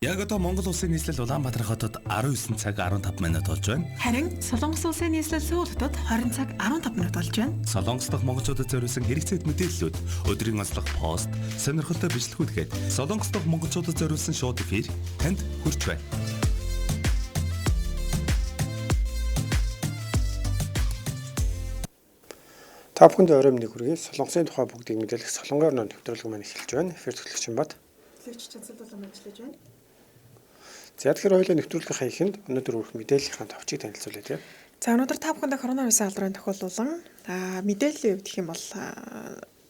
Яг одоо Монгол Улсын нийслэл Улаанбаатар хотод 19 цаг 15 минут болж байна. Харин Солонгос Улсын нийслэл Сөүл хотод 20 цаг 15 минут болж байна. Солонгос дахь монголчуудад зориулсан хэрэгцээт мэдээллүүд, өдрийн онцлог пост, сонирхолтой бичлэгүүд гээд Солонгос дахь монголчуудад зориулсан шууд эфир танд хүрч байна. Та бүхэнд орой минь хүргэе. Солонгосын тухай бүгдийг мэдээлэх Солонгоор нон нэвтрүүлэг маань эхэлж байна. Эфир төлөгч Бат. Төлөвч Чансал болон ажиллаж байна. За, тэгэхээр хоёулаа нэвтрүүлгийнхаа эхэнд өнөөдөр өрөх мэдээллийнхаа товчийг танилцуулъя, тийм. За, өнөөдөр та бүхэндээ коронавирусын алдрын тохиолдуулан мэдээллийн хувьд гэх юм бол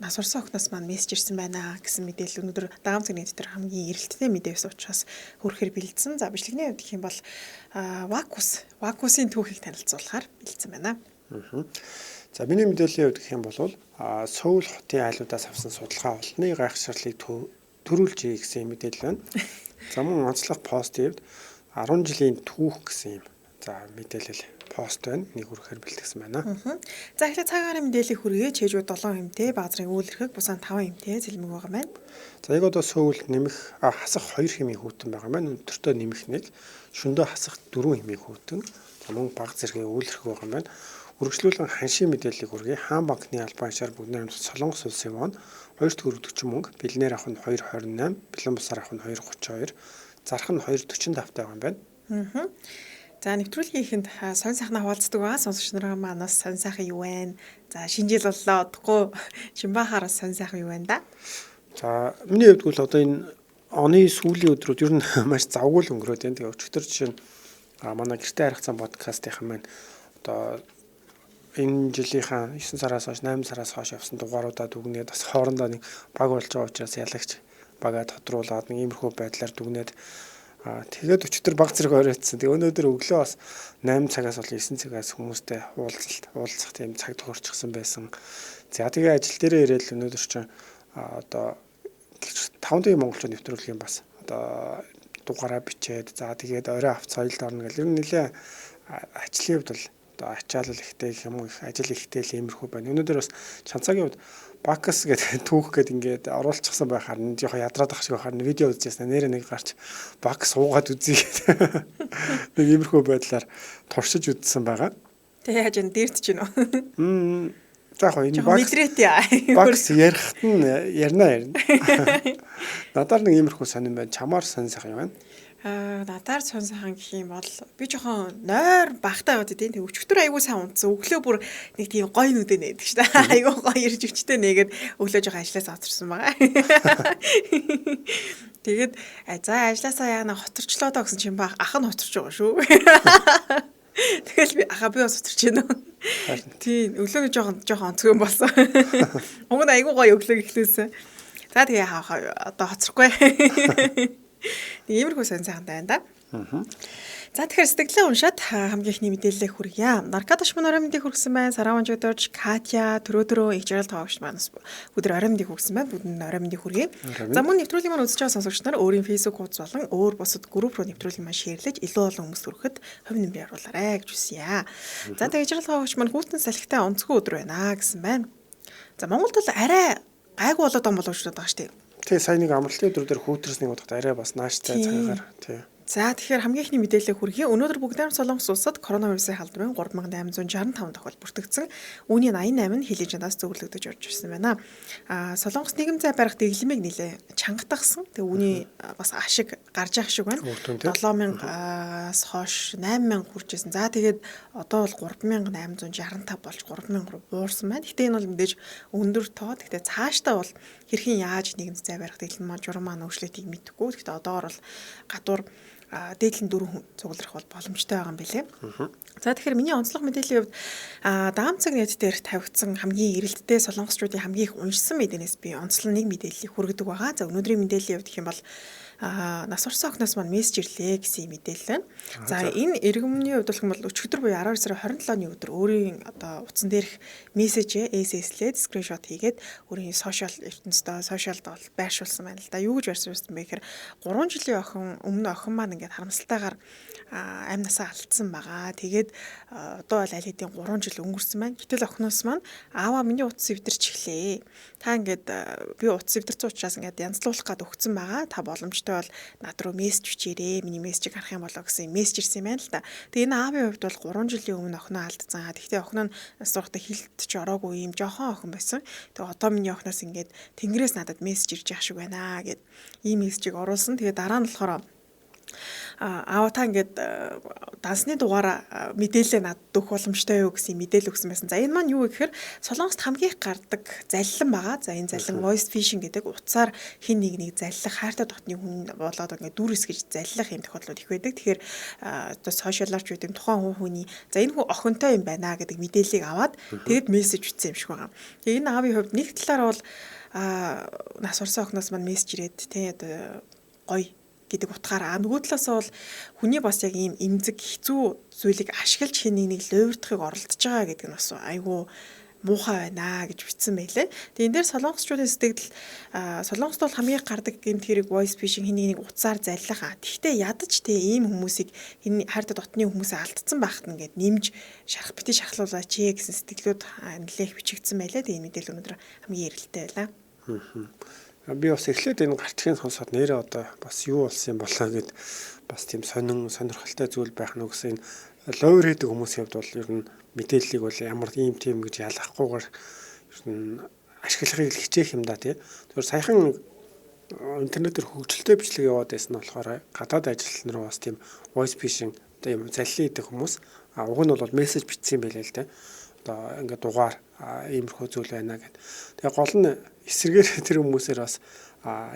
нас орсон охиноос маань мессеж ирсэн байна гэсэн мэдээлэл өнөөдөр даам цагны дээр хамгийн эрэлттэй мэдээ байсан учраас хүрэхээр бэлдсэн. За, бичлэгний хувьд гэх юм бол Вакусын түүхийг танилцуулахаар бэлдсэн байна. За, миний мэдээллийн хувьд гэх юм бол Сөүл хотын айлуудаас авсан судалгаа олонний гайхшрлыг төрүүлжээ гэсэн мэдээлэл байна. За, мөн онцлог пост хувьд 10 жилийн түүх гэсэн юм. За, мэдээлэл пост байна. Нэг хүрэхээр бэлтгэсэн байна. За, эхлээд цаг агаарын мэдээллийг хүргэе. Чэжүү 7 хэмтэй, Баазрын үүлэрхэг, Бусан 5 хэмтэй цэлмэг байгаа маань. За, яг одоо Сөүл нэмэх хасах 2 хэмийн хүүтэн байгаа маань. Өдөртөө нэмэх 1, шөндөө хасах 4 хэмийн хүүтэн. За, мөн баг зэргийн үүлэрхэг байгаа маань. Үргэлжлүүлэн ханшийн мэдээллийг хүргэе. Хаан банкны албан хашаар бүгд найрамдах Солонгос улсын вон 2 төгрөг 40 мөнгө, бэлнээр авах нь 2.28, бэлэн бусаар авах нь 2.32, зарах нь 2.45 таа байгаа юм байна. За, нэвтрүүлгийн эхэнд сонь сайхнаа хуваалцдаг байгаа. Сонсогч нарын манаас сонь сайхан юу вэ? За, шинэ жил боллоо, удахгүй Шинбахаар сонь сайхан юу вэ да? За, миний хувьд бол одоо энэ оны сүүлийн өдрүүд ер нь маш завгүй л өнгөрөөд байна. Тэгээ өчигдөр жишээ нь манай гэрте харигцсан подкастынхан маань одоо энэ жилийнхаа 9 сараас хойш 8 сараас хойш явсан дугааруудаа дүгнээд бас хоорондоо нэг баг болж байгаа учраас ялагч багаа тодруулаад нэг иймэрхүү байдлаар дүгнээд тэгээд өчигдөр баг зэрэг оройтсан. Тэгээ өнөөдөр өглөө бас 8 цагаас бол 9 цагаас хүмүүстэй уулзах тийм цаг тохирчихсан байсан. За, тэгээ ажил дээрээ ирээл өнөөдөр чинь одоо 5 дахь монголчууд нэвтрүүлгийн бас одоо дугаараа бичээд, за тэгээд орой авц соёлд орно гэл ер нь нэлээ ажлын хувьд бол одоо ачаалал ихтэй гэх юм уу, их ажил ихтэй л иймэрхүү байна. Өнөөдөр бас Чанцагийн хувьд Бакс гэдэг түүх гэдэг ингээд оруулчихсан байхаар нь жоохон ядраад ах шиг байхаар нь видео үзчихсэн. Нэрээ нэг гарч Бакс суугаад үзье гэдэг. Нэг иймэрхүү байдлаар туршиж үзсэн байгаа. Тэгээ яаж энэ дээрт ч юм уу? За, яг энэ Бакс Бакс ярихт нь ярина. Надаар нэг иймэрхүү сонин байна. Чамаар сонь сайхан юм байна. Надаар сонь сайхан гэх юм бол би жоохон нойр багтаа яваад идэв. Тэг өчигдөр айгүй сайн унтсан. Өглөө бүр нэг тийм гоё нүдэ нээдэг шүү дээ. Айгүй гоё ирж өвчтэй нээгээд өглөө жоохон ажилласаа хоцорсон байгаа. Тэгээд за ажилласаа яана хоцорчлоо доо гэсэн чинь ба ах нь хоцорч байгаа шүү. Тэгэл би аха би бас хоцорч байна. Тийм, өглөө жоохон онцгой юм болсон. Уг нь айгүй гоё өглөө эхлүүлсэн. За, тэгээ одоо хоцрохгүй. Иймэрхүү сонь сайхан байна да. За, тэгэхээр сэтгэлээ уншаад хамгийн ихний мэдээллийг хүргье. Наркадаш мөн орой мэндийг хүргэсэн байна. Сараван жодож, Катя, төрөө их жаргал тоогч маань өдөр орой мэндийг хүргэсэн байна. Бүгд нь орой мэндийг хүргье. За, мөн нэвтрүүлгийн маань үзэж байгаа сонсогч нар өөрийн Facebook хуудас болон өөр бусад групп руу нэвтрүүлгийн маань шеэрлэж илүү олон хүмүүст хүрэхэд хувь нэмрээ оруулаарай гэж хүсье. За, тэгээ жаргал тоогч маань хүүтэн салхитай онцгой өдөр байна гэсэн байна. За, Монголд бол арай гайгүй болоод байгаа болов уу байгаа шүү дээ. Тэгээ сая нэг амралтын өдрүүдээр хүүтрснийг бодоход арай бас нааштай цагаагаар тий. За, тэгэхээр хамгийн ихний мэдээлэл хүргэе. Өнөөдөр бүгд найрамд Солонгос улсад коронавирусын халдварын 3865 тохиол бүртгэгдсэн. Үүний 88 нь хилийн чанаас зөвлөгдөж орж ирсэн байна. Солонгос нийгэм зай барих дэглэмийг нэлээ чангатгасан. Тэгээ үүний бас ашиг гарч явах шиг байна. 7000-аас хойш 8000 хүрч ирсэн. За, тэгээд одоо бол 3865 болж 3000 руу буурсан байна. Гэтэ энэ бол мэдээж өндөр тоо. Гэтэ цаашдаа бол хэрхэн яаж нийгэм зай барих дэглэм маань журам маань өөрчлөлтийг мэдэхгүй. Гэтэ одоогор бол гадуур дээдлэн 4 хүн цугларах бол боломжтой байгаа юм билээ. За, тэгэхээр миний онцлог мэдээллийн хувьд даам цаг нет дээр тавигдсан хамгийн эрэлттэй солонгосчуудын хамгийн их уншсан мэдээнээс би онцлог нэг мэдээллийг хүргэдэг байгаа. За, өнөөдрийн мэдээллийн хувьд гэх юм бол нас орсон охиноос маань мессеж ирлээ гэсэн мэдээлэл байна. За, энэ иргэмний хувьд болох юм бол өчигдөр буюу 12 сарын 27-ны өдөр өөрийн одоо утсан дээрх мессежээ SS-лээд скриншот хийгээд өөрийн сошиал ертөнцийн сошиалд бол байршуулсан байна л да. Юу гэж байршуулсан бэ гэхээр 3 жилийн охин өмнө охин маань ингээд ингээд харамсалтайгаар амь насаа алдсан байгаа. Тэгээд одоо бол аль хэдийн 3 жил өнгөрсөн байна. Гэтэл охиноос маань ааваа миний утас эвдэрч эхлэе. Та ингээд би утас эвдэрсэн учраас ингээд янзлуулах гад өгцөн байгаа. Та боломжтой бол над руу мессеж бичээрэй. Миний мессежийг харах юм болоо гэсэн мессеж ирсэн юм байна л да. Тэгээ энэ аавын хувьд бол 3 жилийн өмнө охиноо алдсан. Тэгэхдээ охин нь нас сурахтаа хилд ч ороогүй юм жоохон охин байсан. Тэгээ одоо миний охиноос ингээд тэнгэрээс надад мессеж ирж явах шиг байна гэд ийм мессежийг оруулсан. Тэгээ дараа нь болохоор аава та ингээд дансны дугаараа мэдээлэл надад өгөх боломжтой юу гэсэн мэдээлэл өгсөн байсан. За энэ маань юу гэхээр Солонгост хамгийн их гардаг заллан байгаа. За энэ заллан voice phishing гэдэг утсаар хин нэг нэг заллах, хайртай дотны хүн болоод ингээд дүр эсгэж заллах юм тохиолдлууд их байдаг. Тэгэхээр одоо сошиалар ч үгүй юм тухайн хүний за энэ хүн охинтой юм байна гэдэг мэдээллийг аваад тэгэд мессеж бичсэн юм шиг байгаа. Тэгээ энэ аавын хувьд нэг талаар бол нас орсон охиноос маань мессеж ирээд тий одоо гоё гэдэг утгаараа нөгөө талаас бол хүний бас яг ийм эмзэг хэцүү зүйлийг ашиглаж хин нэг луйвардахыг оролдож байгаа гэдэг нь бас айгүй муухай байна гэж бичсэн байлээ. Тэгээ энэ дээр солонгосчуудын сэтгэл солонгост бол хамгийн гардаг гэмт хэрэг voice phishing хин нэг утсаар заллах. Тэгвэл ядаж те ийм хүмүүсийг хин хайртай дотны хүмүүсээ алдсан байхад ингээд нэмж шарах бити шархлуулаач гэсэн сэтгэлүүд нэлээх бичигдсэн байлээ. Тэгээ энэ мэдээлэл өнөөдөр хамгийн эрэлттэй байлаа. Би бас эхлээд энэ гартгийн сонсоод нэрээ одоо бас юу болсон юм болоо гэд бас тийм сонин сонирхолтой зүйл байх нь гэсэн энэ ловер хийдэг хүмүүсийн хувьд бол ер нь мэдээллийг бол ямар ийм тийм гэж ялгахгүйгээр ер нь ашиглахыг л хичээх юм да тий. Тэгэхээр саяхан интернетээр хөгжилтэй бичлэг яваад байсан нь болохоор гадаад ажилтнан руу бас тийм voice phishing одоо юм заллин идэх хүмүүс уг нь бол мессеж бичсэн юм байлээ л дээ. Одоо ингээд дугаар иймэрхүү зүйл байна гэд. Тэгээ гол нь эсрэгээр тэр хүмүүсээр бас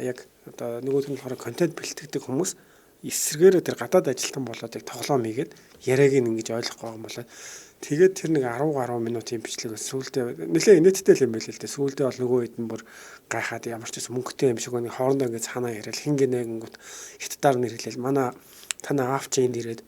яг одоо нөгөөх нь болохоор контент бэлтгэдэг хүмүүс эсрэгээр тэр гадаад ажилтан болоод яг тоглоом хийгээд яриаг нь ингэж ойлгохгүй байгаа юм болоод тэгээд тэр нэг 10 гаруй минутын бичлэг сүүлдээ нэлээ инээдтэй л юм байл л дээ. Сүүлдээ бол нөгөө хэд нь бүр гайхаад ямар ч гэсэн мөнгөтэй юм шиг нэг хоорондоо ингэж цаанаа яриад хин гинэ гингүүт хятадаар нэрлээл манай танай аав чи энд ирээд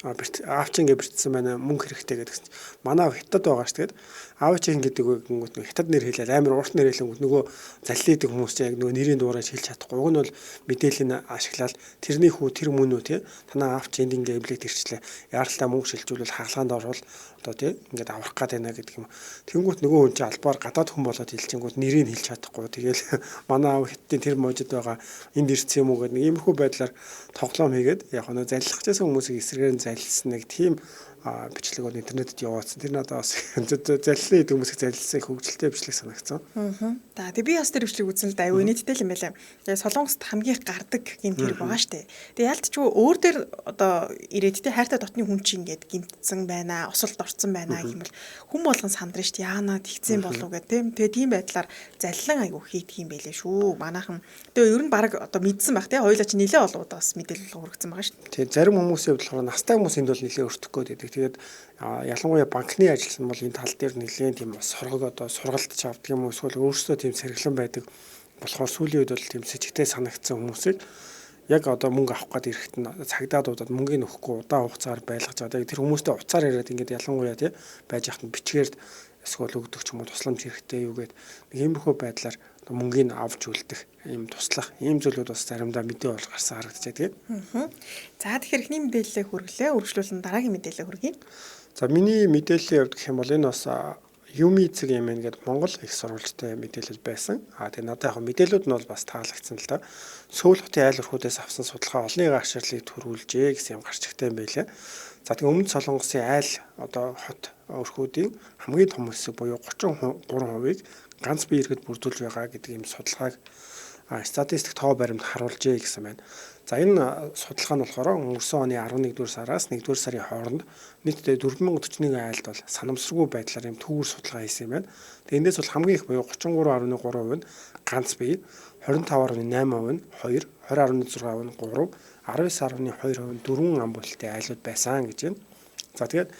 аав чи ингэ бэртсэн байна мөнгө хэрэгтэй гэдгсэн чинь манай аав хятад байгаа ш тэгээд аав чи ингэ гэдэг гингүүт нэг хятад нэр хэлээл амар урт нэр хэлэнгүүт нөгөө заллидаг хүмүүс чи яг нөгөө нэрийн дуурайж хэлж чадахгүй уг нь бол мэдээллийг ашиглаад тэрний хүү тэр мөн үү тий танаа аав чи энд ингэ эвлэгт ирчлээ яаралтай мөнгө шилжүүлвэл хагалгаанд орвол одоо тий ингээд аврах гад байна гэдэг юм. Тэнгүүт нөгөө хүн чи албаар гадаад хүн болоод хэлчихэнгүүт нэрийг хэлж чадахгүй тэгэл манай аав хятадын тэр можид байгаа энд ирсэн юм уу гэдэг нэг иймэрхүү байдлаар тоглоом хийгээд яг нөө заллах гэсэн хүмүүсийг эсрэгээр нь залилсан нэг тийм бичлэг бол интернетэд яваадсан. Тэр надад бас заллин гэдэг хүмүүсийг залилсан их хөгжилтэй бичлэг санагдсан. За тэг би бас тэр бичлэг үзсэн л да аюу нийттэй л юм байлаа. Тэгээ Солонгост хамгийн их гардаг гэмт хэрэг байгаа штэ. Тэгээ ялтчгүй өөр дээр одоо ирээд те хайртай дотны хүн чинь ингээд гэмтсэн байна, осолд орцсон байна гэх юм бол хүн болгон сандрын штэ. Яана тэгцэн болов гэх тийм. Тэгээ тийм байдлаар заллан аюу хийдг юм байлээ шүү. Манайхан тэгээ ер нь баг одоо мэдсэн байх те. Хоёулаа чи нилээ олгоод бас мэдээлэл хүргэсэн байгаа штэ. Тэгээ зарим хүмүүсийн хувьд болохоор настай хүмүүс энд бол нилээ өртөх гээд байдаг. Тэгээд ялангуяа банкны ажилтан бол энэ тал дээр нэлээд тийм бас соргог одоо сургалт авдаг юм уу эсвэл өөрсдөө тийм сэргэлэн байдаг болохоор сүүлийн үед бол тийм сэжигтэй санагдсан хүмүүсийг яг одоо мөнгө авах гээд ирэхэд нь цагдаа дуудаад мөнгийг өгөхгүй удаан хугацаар байлгаж байгаа. Тэр хүмүүстэй уцаар яриад ингээд ялангуяа тий байж хат нь бичгээр эсвэл өгдөг ч юм уу тусламж хэрэгтэй юу гээд нэг иймэрхүү байдлаар мөнгийг авч үлдэх ийм туслах ийм зүйлүүд бас заримдаа мэдээ бол гарсан харагдаж байдаг. За тэгэхээр эхний мэдээлэлээ хүргэлээ. Үргэлжлүүлэн дараагийн мэдээлэлээ хүргэе. За миний мэдээллийн хувьд гэх юм бол энэ бас Юми эцэг юм байна гэдэг Монгол их сурвалжтай мэдээлэл байсан. А тэгээ надад яг мэдээлүүд нь бол бас таалагдсан л да. Сөүл хотын айл өрхүүдээс авсан судалгаа олонний гаширлыг төрүүлжээ гэсэн юм гарчигтай юм байлээ. За тэгээ Өмнөд Солонгосын айл одоо хот өрхүүдийн хамгийн том хэсэг буюу 33%-ийг ганц бие иргэд бүрдүүлж байгаа гэдэг юм судалгааг статистик тоо баримт харуулжээ гэсэн байна. За энэ судалгаа нь болохоор өнгөрсөн оны 11-р сараас 1-р сарын хооронд нийтдээ 4041 айлд бол санамсаргүй байдлаар юм түүвэр судалгаа хийсэн юм байна. Тэгээ эндээс бол хамгийн их буюу 33.3% нь ганц бие, 25.8% нь 2, 20.6% нь 3, 19.2% нь 4 ам бүлтэй айлууд байсан гэж байна. За тэгээд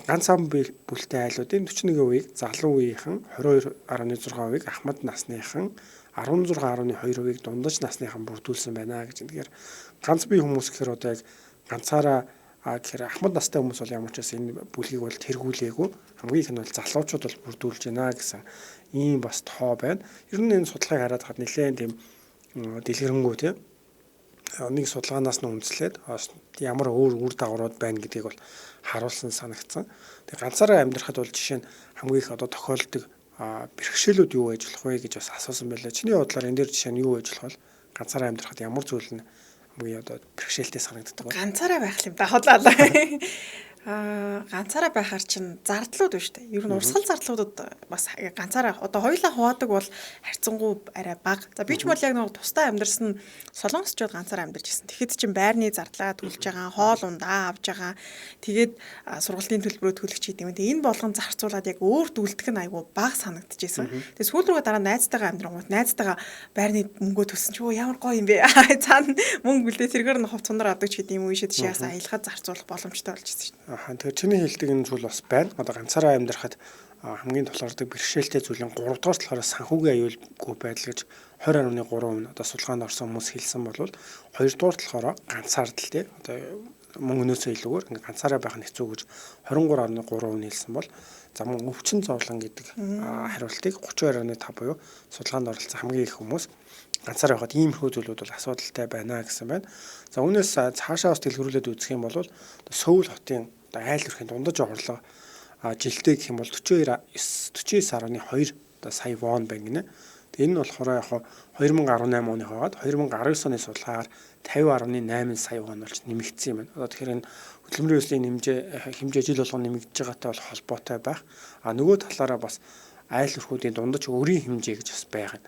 ганц ам бүлтэй айлуудын 41%-ийг залуу үеийнхэн, 22.6%-ийг ахмад насныхан, 16.2%-ийг дундаж насныхан бүрдүүлсэн байна гэж. Тэгэхээр ганц бие хүмүүс гэхээр одоо яг ганцаараа гэхээр ахмад настай хүмүүс бол ямар ч байсан энэ бүлгийг бол тэргүүлээгүй. Хамгийн их нь бол залуучууд бол бүрдүүлж байна гэсэн ийм бас тоо байна. Ер нь энэ судалгааг хараад хад нэлээд тийм дэлгэрэнгүй тийм Нэг судалгаанаас нь үндэслээд ямар өөр үр дагаврууд байна гэдгийг бол харуулсан санагдсан. Тэгээ ганцаараа амьдрахад бол жишээ нь хамгийн их одоо тохиолддог бэрхшээлүүд юу байж болох вэ гэж бас асуусан байлаа. Чиний бодлоор энэ дээр жишээ нь юу байж болох вэ? Ганцаараа амьдрахад ямар зүйл нь хамгийн одоо бэрхшээлтэй санагддаг вэ? Ганцаараа байх юм да хоолоо. Ганцаараа байхаар чинь зардлууд байна шүү дээ. Ер нь урсгал зардлуудад бас ганцаараа одоо хоёулаа хуваадаг бол харьцангуй арай бага. За би ч бол яг нэг тусдаа амьдарсан Солонгосчууд ганцаараа амьдарч ирсэн. Тэгэхэд чинь байрны зардлаа төлж байгаа, хоол ундаа авж байгаа. Тэгээд сургалтын төлбөрөө төлөх ч гэдэг юм. Тэгээд энэ болгон зарцуулаад яг өөрт үлдэх нь айгүй бага санагдчихсэн. Тэгээд сүүл рүүгээ дараа найзтайгаа амьдрангуут найзтайгаа байрны мөнгөө төлсөн чи ямар гоё юм бэ. Цаана мөнгө үлдээ тэргээр нь хувц сундар авдаг ч гэдэг юм уу шид шээс аялахад зарцуулах боломжтой болж ирсэн шүү дээ. Тэгэхээр чиний хэлдэг энэ зүйл бас байна. Одоо ганцаараа амьдрахад хамгийн тулгардаг бэрхшээлтэй зүйлийн 3 дугаар болохоор санхүүгийн аюулгүй байдал гэж 20.3% одоо судалгаанд орсон хүмүүс хэлсэн бол 2 дугаар болохоор ганцаардал тий одоо мөнгөнөөсөө илүүгээр ингээ ганцаараа байх нь хэцүү гэж 23.3% хэлсэн бол за мөн өвчин зовлон гэдэг хариултыг 32.5 буюу судалгаанд оролцсон хамгийн их хүмүүс ганцаараа байхад иймэрхүү зүйлүүд бол асуудалтай байна гэсэн байна. За үүнээс цаашаа бас дэлгэрүүлээд үзэх юм бол Сөүл хотын одоо айл өрхийн дундаж орлого жилдээ гэх юм бол 49.2 одоо сая вон байна гинэ. Тэгээ энэ нь болохоор яг 2018 оны хойгоод 2019 оны судалгаагаар 50.8 сая вон болж нэмэгдсэн юм байна. Одоо тэгэхээр энэ хөдөлмөрийн өслийн хэмжээ жил болгон нэмэгдэж байгаатай бол холбоотой байх. А нөгөө талаараа бас айл өрхүүдийн дундаж өрийн хэмжээ гэж бас байгаа.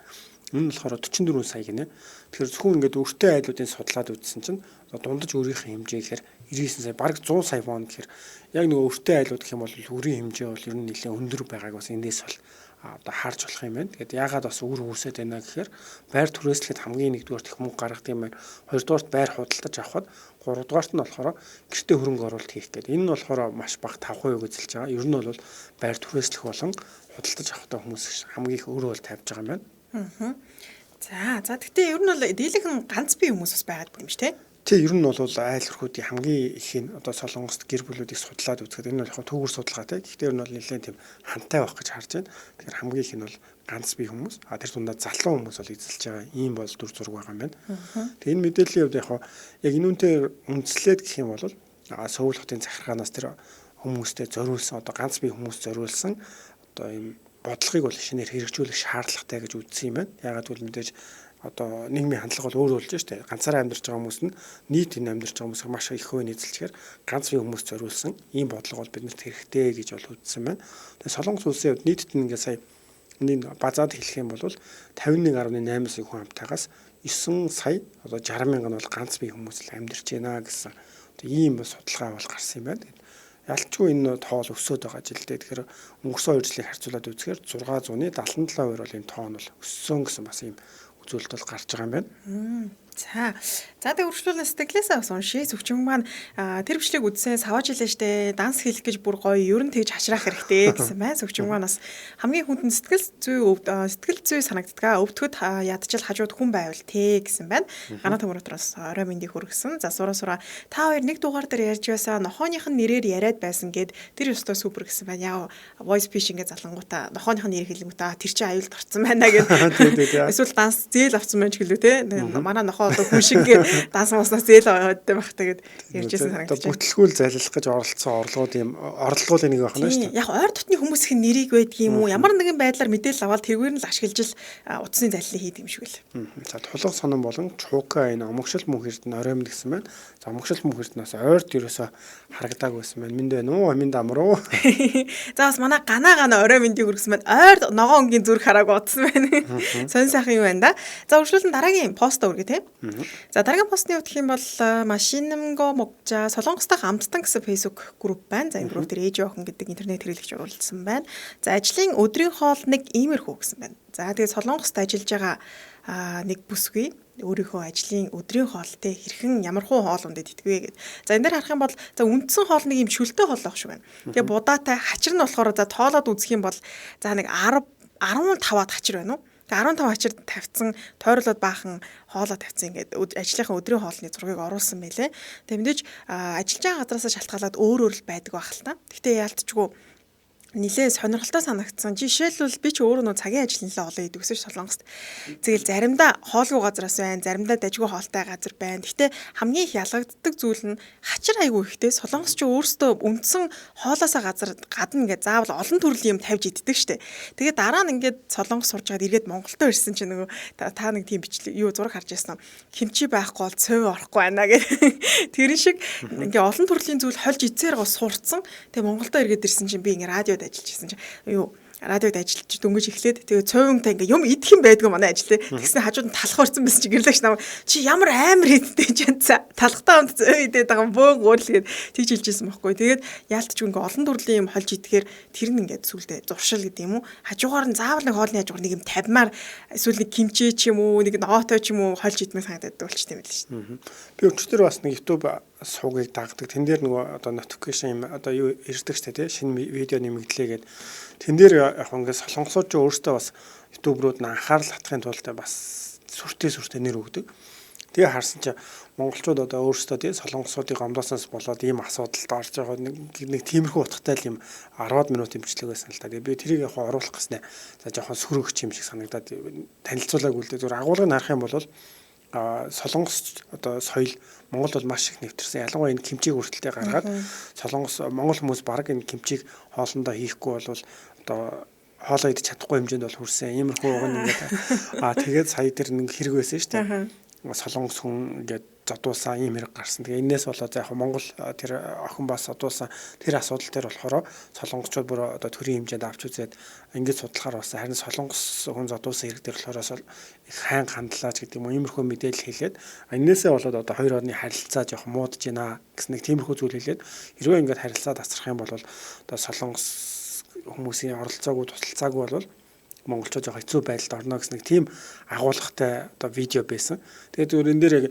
Энэ нь болохоор 44 сая гинэ. Тэгэхээр зөвхөн ингээд өртөө айлуудын судлаад үзсэн чинь дундаж өрийнхээ хэмжээ гэхээр 99 сая, бараг 100 сая вон гэхээр яг нөгөө өртөө айлууд гэх юм бол өрийн хэмжээ бол ер нь нэлээд өндөр байгааг бас эндээс бол одоо харж болох юм байна. Тэгээд яагаад бас үр үүсээд байна гэхээр байр түрээслэхэд хамгийн нэгдүгээрт их мөнгө гаргадаг юм байна. Хоёрдугаарт байр худалдаж авахад, гуравдугаарт нь болохоор гэртээ хөрөнгө оруулалт хийх гэдэг. Энэ нь болохоор маш бага 5% эзэлж байгаа. Ер нь бол байр түрээслэх болон худалдаж авахдаа хүмүүс хамгийн их өр бол тавьж байгаа юм байна. За гэхдээ ер нь бол дийлэнхэн ганц бие хүмүүс бас байгаад юм шүү, тэ? Тий, ер нь бол айл өрхүүдийн хамгийн их нь одоо Солонгост гэр бүлүүдийг судлаад үзэхэд энэ бол яг төвөр судалгаа тий. Гэхдээ ер нь бол нэлээд тийм хантай байх гэж харж байна. Тэгэхээр хамгийн их нь бол ганц бие хүмүүс, а тэр дундаа залуу хүмүүс бол эзэлж байгаа ийм бол дүр зураг байгаа юм байна. Тэгээ энэ мэдээллийн хувьд яг энэ үнтэй үндэслээд гэх юм бол Сөүл хотын захиргаанаас тэр хүмүүстэй зориулсан одоо ганц бие хүмүүс зориулсан одоо ийм бодлогыг бол шинээр хэрэгжүүлэх шаардлагатай гэж үзсэн юм байна. Яагаад гэвэл мэдээж одоо нийгмийн хандлага бол өөр болж штэ. Ганцаараа амьдарч байгаа хүмүүс нь нийт энэ амьдарч байгаа хүмүүс маш их хувийн эзэлчихээр ганц бие хүмүүс зориулсан ийм бодлого бол биднэрт хэрэгтэй гэж бол үзсэн байна. Тэгээ Солонгос улсын хувьд нийтэд нь ингээ сая нэг базаад хэлэх юм бол 51.8 сая хүн амтайгаас 9 сая одоо 60 мянган бол ганц бие хүмүүс л амьдарч байна гэсэн одоо ийм судалгаа бол гарсан юм байна. Ялчгүй энэ тоол өсөөд байгаа жилдээ. Тэгэхээр өнгөрсөн 2 жилийг харьцуулаад үзэхээр 677% бол энэ тоо нь бол өссөн гэсэн бас ийм үзүүлэлт бол гарч байгаа юм байна. За. За тэг үргэлжлүүлэн сэтгэлээсээ бас уншия. Зүгчин маань тэр бичлэг үзсэн саваж илээ штэ. Данс хийх гэж бүр гоё ер нь тэгж хашраах хэрэгтэй гэсэн байна. Зүгчин маань бас хамгийн хүнд нь сэтгэл зүй санагддаг. Өвдөхөд ядчил хажууд хүн байвал тэ гэсэн байна. Гана төмөр дотроос орой мэндийг хүргэсэн. За сура та хоёр нэг дугаар дээр ярьж байсан нохооных нь нэрээр яриад байсан гэд тэр ёстой супер гэсэн байна. Яа voice phishing гэж залангуудаа нохооных нь нэр хэлэнгүүтээ тэр чинь аюулд орцсон байна гэд. Эсвэл данс зээл авсан байна ч гэлүү те. Манай нохоо одоо хүн шиг данс мууснаас зээл аваад байх та гэд ярьжсэн санагдаж байна. Бүтлгүүл залилах гэж оролцсон орлогууд юм орлогын нэг байх нь шүү дээ. Яг ойр дотны хүмүүс их нэрийг байдг юм уу? Ямар нэгэн байдлаар мэдээлэл аваад тэргээр нь л ашиглаж л утасны залилыг хийдэг юм шиг л. За тулга сонон болон чуука энэ омогшил мөнх эрдэнэ орой минь гэсэн байна. За омогшил мөнх эрдэнээс ойрт ерөөсө харагдааг байсан байна. Минь байна уу? Минь дамар уу? За бас манай гана орой мэндийг хүргэсэн байна. Ойр ногоон өнгийн зүрх харааг удсан байна. Сонь сайхан юм байна да. За үргэлжлүүлэн дараагийн постоо үргээ те. За дараагийн постны хувьд гэх юм бол Машинамго Могжа Солонгос дахь Амттан гэсэн Facebook групп байна. За энэ групп дээр ээж охин гэдэг интернет хэрэглэгч оруулсан байна. За ажлын өдрийн хоол нэг иймэрхүү гэсэн байна. За тэгээд Солонгост ажиллаж байгаа нэг бүсгүй өөрийнхөө ажлын өдрийн хоолтой хэрхэн ямархуу хоол ундэд иддэг вэ гэд. За энэ дээр харах юм бол за үндсэн хоол нэг юм шүлтэй хоол байх шиг байна. Тэгээ будаатай хачир нь болохоор за тоолоод үзэх юм бол за нэг 10 15-аад хачир байна уу? Тэгээ 15 хачир тавьсан, тойруулаад баахан хоолоо тавьсан ингээд ажлынхаа өдрийн хоолны зургийг оруулсан байлээ. Тэгээ мэдээж ажиллаж байгаа газараасаа шалтгаалаад өөр өөр л байдаг байх л та. Гэхдээ яалтчгүй Нилээ сонирхолтой санагдсан. Жишээлбэл би ч өөрөө нөө цагийн ажил нилээ олон идэг гэсэн Солонгост. Тэгэл заримдаа хоолгүй газараас байна, заримдаа дажгүй хоолтой газар байна. Гэтэ хамгийн их ялгагддаг зүйл нь хачир айгүй ихтэй. Солонгос ч өөрсдөө үндсэн хоолоосоо газар гадна ингээд заавал олон төрлийн юм тавьж иддэг штэ. Тэгээ дараа нь ингээд Солонгос сурж байгаад эргээд Монголдо ирсэн чинь нөгөө та нэг тийм бичлэг юу зураг харж байсан. Кимчи байхгүй бол цөв орохгүй байна гэх. Тэрэн шиг ингээд олон төрлийн зүйл хольж идсээр гоо сурцсан. Тэгээ Монголдо эргээд ирсэн чинь би ингээд радиод ажиллаж байсан чинь юу радиод ажиллаж дөнгөж эхлээд тэгээ цовинтай ингээ юм идэх юм байдгүй манай ажил те. Тэгсэн хажууд нь талах орсон байсан чи гэрлэгч нам чи ямар амар иддэг чинь талхтаа хамт цов идээд байгаа бөөн гурил гээд тэгж хэлж ирсэн байхгүй. Тэгээд яалтч ингээ олон төрлийн юм холж идэхээр тэр нь ингээ сүлдээ зуршил гэдэг юм уу. Хажуугаар нь заавал нэг хоолны хажуугаар нэг юм тавимаар эсвэл нэг кимчи ч юм уу нэг ноотой ч юм уу холж идмээр санагдаад болчих юм байл шүү дээ. Би өчтөр бас нэг YouTube суугийг дагдаг. Тэн дээр нөгөө одоо notification юм одоо юу ирдэг штэ тий шинэ видео нэмэгдлээ гээд тэн дээр яг ингээд солонгосууд ч өөрсдөө бас ютуберүүд нь анхаарал татахын тулд бас сүртэй нэр өгдөг. Тэгээ харсан чи монголчууд одоо өөрсдөө тий солонгосуудыг гомдоосоос болоод ийм асуудалд орж байгаа нэг тиймэрхүү утгатай л юм 10-аад минутын бичлэг байсан л та. Тэгээ би тэрийг яг оруулах гэснэ. За жоохон сөрөгч юм шиг санагдаад танилцуулаагүй л дээ. Зүгээр агуулгыг харах юм бол солонгос одоо соёл Монгол бол маш их нэвтэрсэн. Ялангуяа энэ кимчиг хүртэлтэй гаргаад солонгос монгол хүмүүс баг энэ кимчиг хоолндоо хийхгүй бол одоо хоолоо идэж чадахгүй хэмжээнд бол хүрсэн. Иймэрхүү уг нь ингээд тэгээд сая тэр нэг хэрэг байсан шүү дээ. Солонгос хүн ингээд зодуулсан ийм хэрэг гарсан. Тэгээ энээс болоод яг Монгол тэр охин бас зодуулсан тэр асуудал дээр болохоор солонгосчууд бүр одоо төрийн хэмжээнд авч үзээд ингээд судлахаар болсон. Харин солонгос хүн зодуулсан хэрэг дээр болохоор их сайн хандлаач гэдэг юм уу иймэрхүү мэдээлэл хэлээд энээсээ болоод одоо хоёр орны харилцаа жоох муудаж байна гэсэн нэг тиймэрхүү зүйл хэлээд хэрвээ ингээд харилцаа тасрах юм бол одоо солонгос хүмүүсийн оролцоогүй тусалцаагүй бол монголчууд жоох хэцүү байдалд орно гэсэн нэг тийм агуулгатай одоо видео байсан. Тэгээд зүгээр энэ дээр яг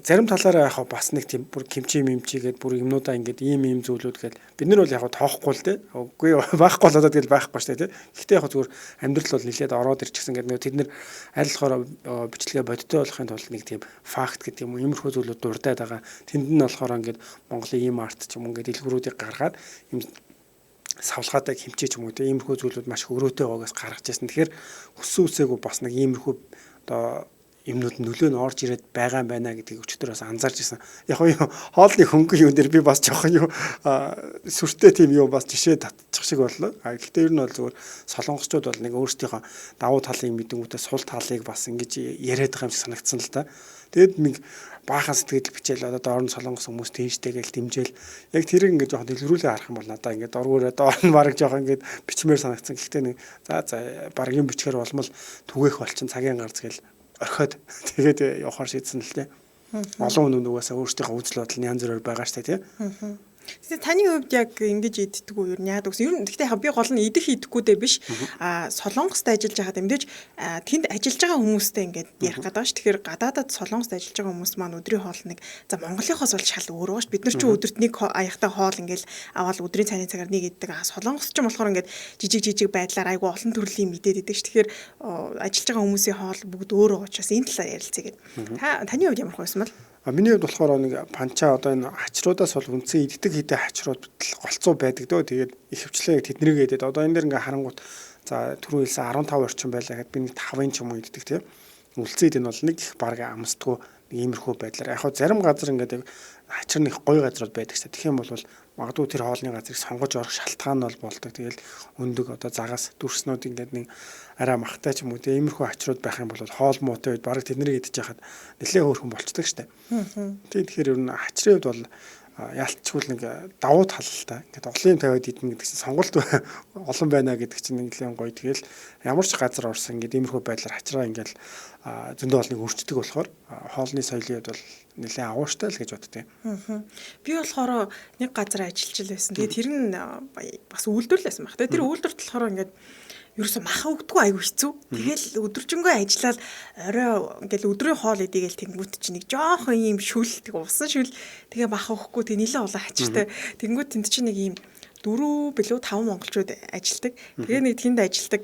зарим талаараа яг бас нэг тийм бүр кимчи мимчи гээд бүр юмнуудаа ингээд ийм ийм зүйлүүд гээд бид нар бол яг тоохгүй л дээ. Үгүй байхгүй болоод тэгэл байхгүй шүү дээ тий. Гэхдээ яг зүгээр амьдрал бол нэлээд ороод ирчихсэн гэдэг нэг тэд нар аль болохоор бичлэгээ бодиттой болохын тулд нэг тийм факт гэдэг юм уу иймэрхүү зүйлүүд дурдаад байгаа. Тэнд нь болохоор ингээд Монголын ийм арт ч юм уу ингээд дэлгүүрүүдийг гаргаад юм савлгаатай хэмчээ ч юм уу тийм иймэрхүү зүйлүүд маш их өрөөтэй байгаагаас гаргаж ирсэн. Тэгэхээр хүссэн үсээгүй бас нэг иймэрхүү одоо юмнууд нөлөө нь орж ирээд байгаа юм байна гэдгийг өчтөр бас анзаарч ирсэн. Яг нь хоолны хөнгөн юм дээр би бас жоохон юу сүртэй тийм юу бас жишээ татчих шиг боллоо. А гэхдээ ер нь бол зүгээр солонгосчууд бол нэг өөрсдийнхөө давуу талыг мэдэнгүүтээ сул талыг бас ингэж яриад байгаа юм шиг санагдсан л да. Тэгэд нэг баахан сэтгэл бичээл одоо доор нь солонгос хүмүүс тийштэй гээл дэмжээл яг тэрийг ингээд жоохон дэлгэрүүлээ харах юм бол надаа ингээд дургуураа доор нь бараг жоохон ингээд бичмээр санагдсан. Гэхдээ нэг за бараг юм бичгээр болмол түгээх болчин цагийн гарц гээл орхиод тэгээд явахаар шийдсэн л дээ. Олон хүн угаасаа өөрсдийнхөө үзэл бодол нь янз бүрээр байгаа штэ тий. Тэгээ таны хувьд яг ингэж иддэг үү ер нь яадаг вэ? Ер нь гэхдээ яг би гол нь идэх идэхгүй дээ биш. Солонгост ажиллаж байхад мэдээж тэнд ажиллаж байгаа хүмүүстэй ингээд ярих гэдэг байгаа ш. Тэгэхээр гадаадад солонгост ажиллаж байгаа хүмүүс маань өдрийн хоол нэг за Монголынхоос бол шал өөр байгаа ш. Бид нар чи өдөрт нэг аягтай хоол ингээд аваад өдрийн цайны цагаар нэг иддэг. Солонгос ч юм болохоор ингээд жижиг жижиг байдлаар айгу олон төрлийн мэдээд идэг ш. Тэгэхээр ажиллаж байгаа хүмүүсийн хоол бүгд өөр байгаа учраас энэ талаар ярилцъя гэд. Та таны хувьд ямар байсан бол? Миний хувьд болохоор нэг панчаа одоо энэ хачруудаас бол үндсэн иддэг хэдэ хачрууд голцоо байдаг дөө. Тэгээд ихэвчлэн яг тэднийг идээд одоо энэ дэр ингээ харангуут за түрүү хэлсэн 15 орчим байлаа гэхэд би нэг 5-ын ч юм уу иддэг тийм. Үлцээд энэ бол нэг их баг амсдгүй нэг иймэрхүү байдлаар. Яг хөө зарим газар ингээд хачир нэг гоё газрууд байдаг ч тэгэх юм бол магадгүй тэр хоолны газрыг сонгож орох шалтгаан нь бол болдог. Тэгэл өндөг одоо загас дүрснүүд ингээд нэг арай махтай ч юм уу тийм иймэрхүү хачрууд байх юм бол хоол муутай үед бараг тэднийг идэж яхад нэлээ хөөрхөн болчдөг штэ. Тийм тэгэхээр ер нь хачрын хувьд бол ялцчгүй нэг давуу тал л та. Ингээд олон юм тавиад идэнэ гэдэг чинь сонголт олон байна гэдэг чинь нэлээд гоё. Тэгэл ямар ч газар орсон ингээд иймэрхүү байдлаар хачраа ингээд зөндөө олныг өрчдөг болохоор хоолны соёлын хувьд бол нэлээд агууштай л гэж боддог. Би болохоор нэг газар ажиллаж л байсан. Тэгээ тэр нь бас үйлдвэрлэл байсан баг. Тэгээ тэр үйлдвэрт болохоор ингээд ерөөсө маха өгдөггүй айгүй хэцүү. Тэгэл өдөржингөө ажиллаад орой ингээл өдрийн хоол идээгээл тэнгүүт чинь нэг жоохон ийм шүл тэг усан шүл тэгээ маха өгөхгүй тэг нилээ улаан хачиртай. Тэнгүүт тэнд чинь нэг ийм 4 билүү 5 монголчууд ажилдаг. Тэгээ нэг тэнд ажилдаг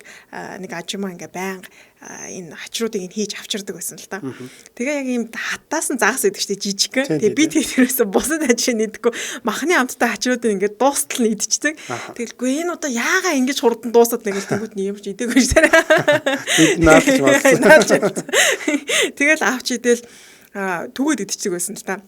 нэг ажимаа ингээ байнга энэ хачруудыг ин хийж авчирдаг байсан л та. Тэгээ яг ийм хатаас нь загас идэг штэ жижигхэн. Тэгээ би тэрээс бусад ажиг нэгдэхгүй махны амттай хачруудыг ингээ дуустал нь идчихдэг. Тэгэлгүй энэ удаа яагаа ингэж хурдан дуусаад нэг л тэнгууд нь юм ч идээгүй шээ. Бид наадж болсон. Тэгэл авч идэл түгээд идчихдэг байсан л та.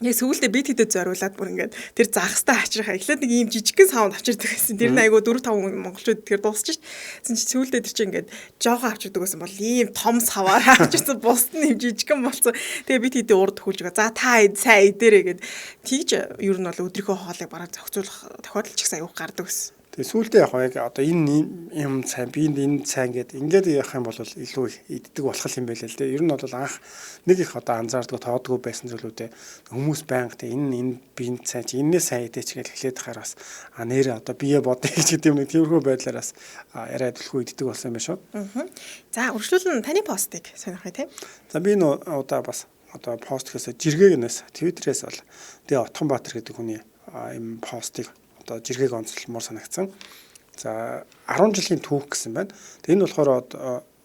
Яг сүүлдээ би тэдэд зориулаад бүр ингээд тэр загастай хачрахаа эхлээд нэг ийм жижигхэн савнд авчирдаг байсан. Тэр нь айгу 4 5 монголчууд тэгэхээр дуусчих шít. Тэгсэн чи сүүлдээ тэр чинь ингээд жоохон авчирдаг байсан бол ийм том саваар авчирсан, бусд нь ийм жижигхэн болсон. Тэгээ би тэдэд урд төхүүлж байгаа. За та сайн идэрээ гэд тийж ер нь бол өдрийнхөө хоолыг бараг зохицуулах тохиолдол ч гэсэн айгу гардаг байсан. Тэгээ сүүлдээ яг яг одоо энэ юм сайн би энэ сайн гэд ингээд явах юм бол илүү иддэг болох юм байл л дээ. Ер нь бол анх нэг их одоо анзаардаг тоодгүй байсан зүйлүүдээ хүмүүс байнга тэ энэ энэ би энэ сайн чи энэний сайн идээч гэж эхлээд хахаар бас а нэр одоо бие бодъё гэж гэдэг юм нэг тиймэрхүү байдлаар бас яриа адилгүй иддэг болсон юм байна шүү. За үргэлжлүүлэн таны постыг сонирхъя те. За би энэ удаа бас одоо пост гэхээс жиргээгнээс Твиттерээс бол тэгээ Отгонбаатар гэдэг хүний юм постыг одоо жиргээг онцлмоор санагдсан. За 10 жилийн түүх гэсэн байна. Тэгээ энэ болохоор